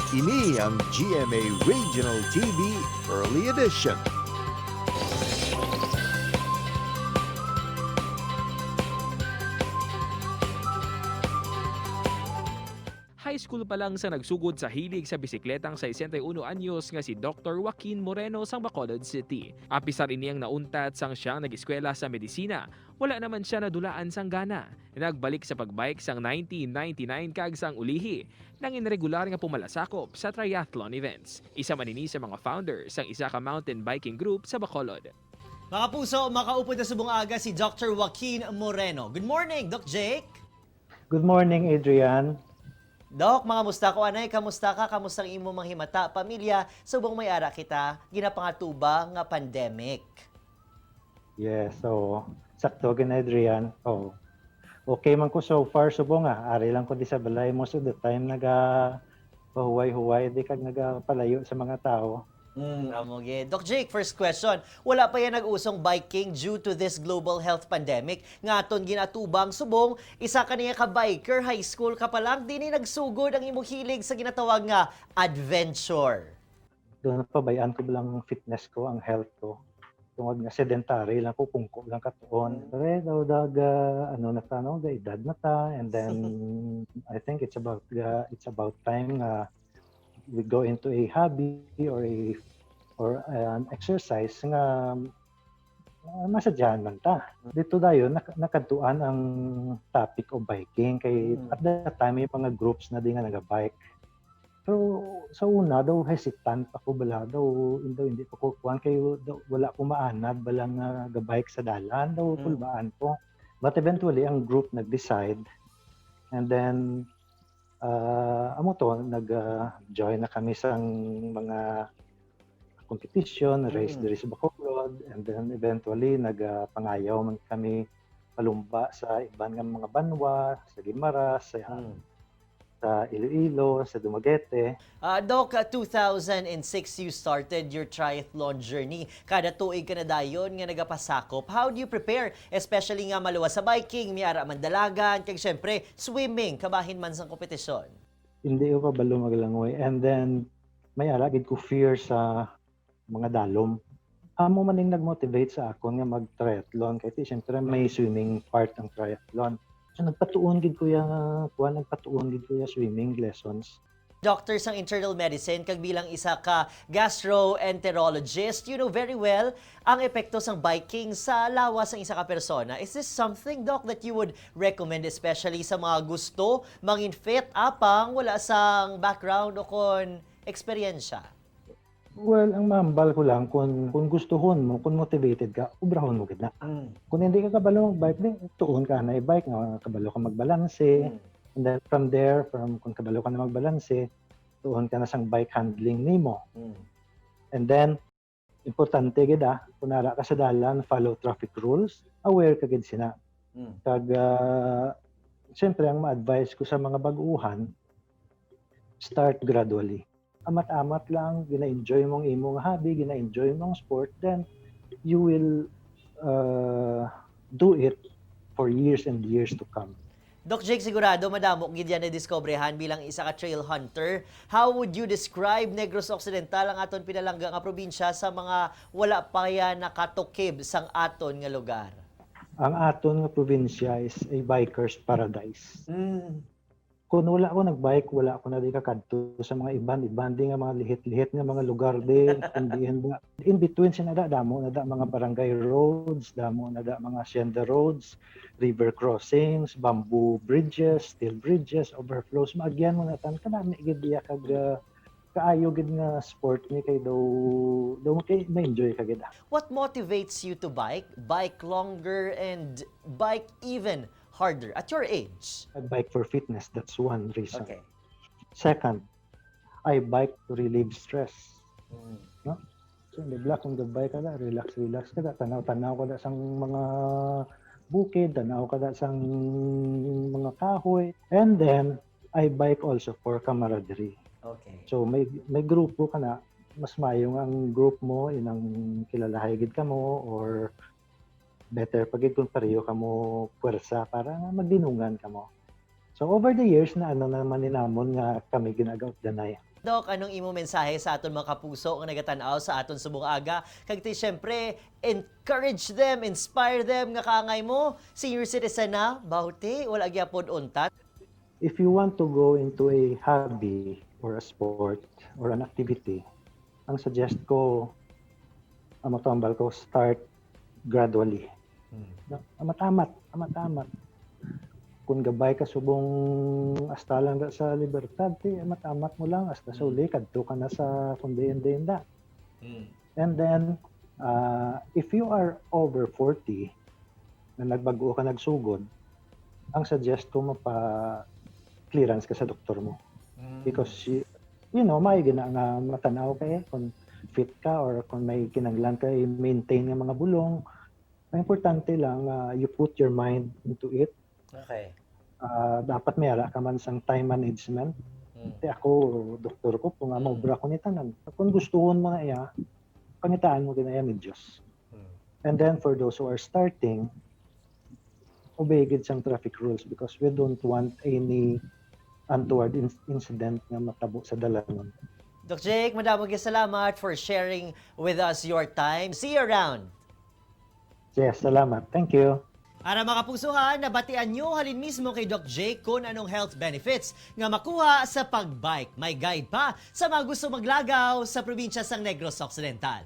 Ini ang GMA Regional TV Early Edition. High school pa lang sa nagsugod sa hilig sa bisikletang 61 anyos nga si Dr. Joaquin Moreno sang Bacolod City. Apisar ini ang nauntat sang siyang nag-eskwela sa medisina. Wala naman siya nadulaan sang gana. Nagbalik sa pagbike sang 1999 kag sang ulihi nang inregular nga pumalasakop sa triathlon events. Isa man ini sa mga founder sang isa ka mountain biking group sa Bacolod. Mga puso, makaupo na subong aga si Dr. Joaquin Moreno. Good morning, Doc Jake. Good morning, Adrian. Doc, mga musta ko anay, kamusta ka? Kamusta ang imong mga himata, pamilya? Subong may ara kita, ginapangatuba nga pandemic. Yes, so sakto gin, Adrian. Oh. Okay man ko so far subong ah. Ari lang ko di sa balay most of the time, naga pahuway-huway di kag nagapalayo sa mga tao. Amo gid. Doc Jake, first question. Wala pa yan nag-usong biking due to this global health pandemic. Nga aton ginatubang subong, isa ka niya ka biker, high school ka pa lang, dini nagsugod ang imong hilig sa ginatawag nga adventure. Doon napabayaan ko lang ang fitness ko, ang health ko. Tungod nga sedentary lang ko, pungko lang katuon. Pero daw dag ano na ta no, ga edad na ta, and then I think it's about time nga we go into a hobby or an exercise nga masadyahan man ta. Dito dayon nakadtuan ang topic of biking kay at that time may mga groups na di nga naga-bike. Pero sa una daw hesitant ako bala, daw hindi ko kuan kay daw, wala ko maanad bala nga ga-bike sa dalan, daw kulbaan ko. But eventually ang group nag-decide and then amo to, nag-join na kami sa mga competition, race diri sa Bacolod, and then eventually nagpangayaw man kami palumba sa iban nga mga banwa, sa Guimaras, sa Iloilo, sa Dumaguete. Doc, 2006 you started your triathlon journey. Kada tuig ka na dayon nga nagapasakop. How do you prepare? Especially nga maluwas sa biking, may ara man dalagan, kag syempre swimming, kabahin man sang kompetisyon. Hindi ko kabalo maglangoy. And then, may ara gid ko fear sa mga dalom. Amo man ning nag-motivate sa akon nga mag-triathlon kay ti syempre may swimming part ang triathlon. So nagpatuon gid ko ya kuan, nagpatuon gid ko ya swimming lessons. Doctor sang internal medicine kag bilang isa ka gastroenterologist, you know very well ang epekto sang biking sa lawas ng isa ka persona. Is this something, Doc, that you would recommend especially sa mga gusto mangin fit apang wala sang background o kon eksperyensya? Well, ang mahambal ko lang, kung gustuhon mo, kung motivated ka, obrahon mo gid na. Kung hindi ka kabalo mag-bike, di tuon ka na i-bike nga kabalo ka magbalanse. And then from there, from kung kabalo ka na magbalanse, tuon ka na sang bike handling nimo. And then importante gid ah, kung nara ka sa dalan, follow traffic rules, aware ka gid sina. Kag siyempre ang ma-advise ko sa mga bag-uhan, start gradually. Amat-amat lang, gina-enjoy mong imong hobby, gina-enjoy mong sport, then you will do it for years and years to come. Doc Jake, sigurado madamo gid yan na-discobrehan bilang isa ka trail hunter. How would you describe Negros Occidental, ang aton pinalangga nga probinsya, sa mga wala pa yan nakatukib sang aton nga lugar? Ang aton nga probinsya is a biker's paradise. Kung wala ako nagbike, wala ako na di kakadto sa mga iban-iban di nga mga lihit-lihit nga mga lugar di, kundi in between sina da, damo na da mga barangay roads, damo na da mga hacienda roads, river crossings, bamboo bridges, steel bridges, overflows, maagyan mo na tan kanami gid diya kag kaayo gid nga sport ni kay daw daw kay ma-enjoy ka gid. What motivates you to bike, bike longer, and bike even harder at your age? I bike for fitness, that's one reason. Second, I bike to relieve stress. No? So, hindi bala, kung gabay ka na, relax, relax ka na, tanaw-tanaw ka na sang mga bukid, tanaw ka na sang mga kahoy. And then, I bike also for camaraderie. So, may grupo ka na, mas mayo nga ang group mo, inang kilalahay gid ka mo, or better pag gid kung pareho ka mo puwersa para nga magdinungan ka mo. So over the years na ano naman ni namon nga kami ginagaot danay. Dok, anong imo mensahe sa aton mga kapuso nga nagatanaw sa aton subong aga? Kag ti syempre, encourage them, inspire them nga kaangay mo, senior citizen na, bawti, wala gyapon untat. If you want to go into a hobby or a sport or an activity, ang suggest ko, ang matambal ko, start gradually. No? Amat-amat, amat-amat. Kung gabay ka subong hasta lang sa Libertad, ti amat-amat mo lang hasta sa uli, kadto ka na sa kundi-indi. And then, if you are over 40, na nagbago ka nagsugod, ang suggest ko mapa clearance ka sa doktor mo. Because, may gina nga matanaw ka eh, kung fit ka or kung may kinanglan ka i-maintain nga mga bulong. Ang importante lang, you put your mind into it. Dapat may ara ka man sang time management. Ti ako, doktor ko, kung nga maobra ko ni tanan. Kung gustuhon mo na iya, pangitaan mo ginaya ni Diyos. And then for those who are starting, obey gid sang traffic rules because we don't want any untoward incident nga matabo sa dalanon. Doc Jake, madamo gyud salamat for sharing with us your time. See you around. Yes, salamat. Thank you. Para mga kapusuhan, nabatian nyo halin mismo kay Doc Jake kung anong health benefits nga makuha sa pagbike. May guide pa sa mga gusto maglagaw sa probinsya sang Negros Occidental.